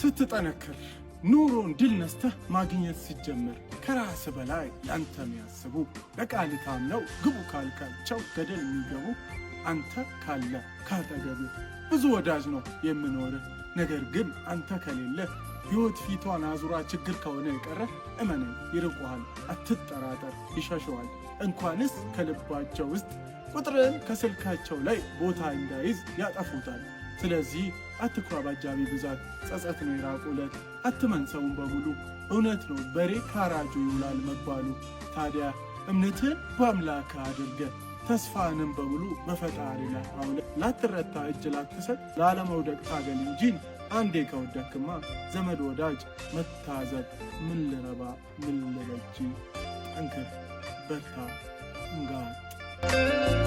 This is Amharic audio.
ስትጠነክር፣ ኑሮን ድል ነስተህ ማግኘት ሲጀምር፣ ከራስ በላይ ላንተ የሚያስቡ፣ በቃል ታምነው ግቡ ካልካቸው ገደል የሚገቡ፣ አንተ ካለ ካጠገብህ ብዙ ወዳጅ ነው የሚኖርህ። ነገር ግን አንተ ከሌለ፣ ሕይወት ፊቷን አዙራ ችግር ከሆነ የቀረ፣ እመነኝ ይርቁሃል፣ አትጠራጠር፣ ይሸሸዋል። እንኳንስ ከልባቸው ውስጥ ቁጥርን ከስልካቸው ላይ ቦታ እንዳይዝ ያጠፉታል። ስለዚህ አትኩራ ባጃቢ ብዛት፣ ጸጸት ነው የራቁለት። አትመን ሰውን በሙሉ፣ እውነት ነው በሬ ካራጁ ይውላል መባሉ። ታዲያ እምነትህን በአምላክ አድርገህ፣ ተስፋንም በሙሉ በፈጣሪ ላይ አውለ፣ ላትረታ እጅ ላትሰጥ፣ ላለመውደቅ ታገል እንጂ አንዴ ከወደክማ ዘመድ ወዳጅ መታዘብ ምን ልረባ ምን ልበጅ? ጠንክር፣ በርታ፣ እንጋጥ።